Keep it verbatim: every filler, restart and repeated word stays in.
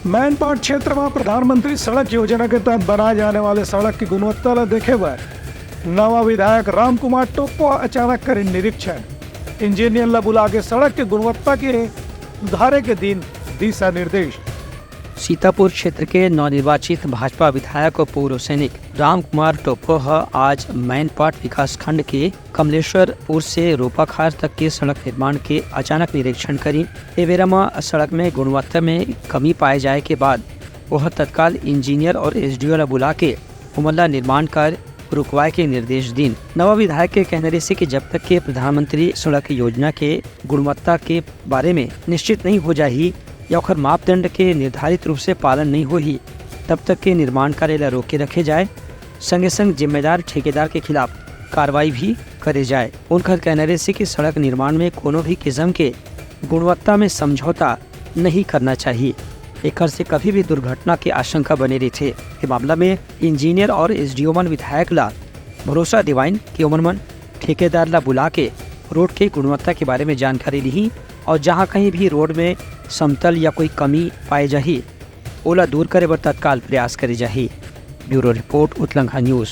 मैनपाट क्षेत्र में प्रधानमंत्री सड़क योजना के तहत बनाए जाने वाले सड़क की गुणवत्ता ला देखे बर नवा विधायक रामकुमार टोप्पो अचानक करिन निरीक्षण। इंजीनियर ला बुला के सड़क के गुणवत्ता के सुधारे के दिन दिशा निर्देश। सीतापुर क्षेत्र के नवनिर्वाचित भाजपा विधायक और पूर्व सैनिक रामकुमार टोप्पो ह आज मैनपाट विकासखंड के कमलेश्वरपुर से रोपाखार तक के सड़क निर्माण के अचानक निरीक्षण करिन। ए बेरा म सड़क में गुणवत्ता में कमी पाए जाए के बाद वह तत्काल इंजीनियर और एसडीओ ला बुला के ओमन ला निर्माण कार्य रुकवाए के निर्देश दीन। नवा विधायक के कहना रहिसे कि जब तक के प्रधानमंत्री सड़क योजना के गुणवत्ता के बारे में निश्चित नहीं हो जाही या ओखर मापदंड के निर्धारित रूप से पालन नहीं होही, तब तक के निर्माण कार्य ला रोके रखे जाए। संगे संग जिम्मेदार ठेकेदार के खिलाफ कार्रवाई भी करे जाए। उनकर कहना रहिसे कि सड़क निर्माण में कोनो भी किस्म के गुणवत्ता में समझौता नहीं करना चाहिए। एकर से कभी भी दुर्घटना के आशंका बने रहिथे। ये मामला में इंजीनियर और एसडीओ मन विधायक ला भरोसा दिवाइन कि ओमन मन ठेकेदार ला बुला के रोड के गुणवत्ता के बारे में जानकारी लिही और जहां कहीं भी रोड में समतल या कोई कमी पाए जाही, ओला दूर करे बर तत्काल प्रयास करे जाही। Bureau report, Utlangha news.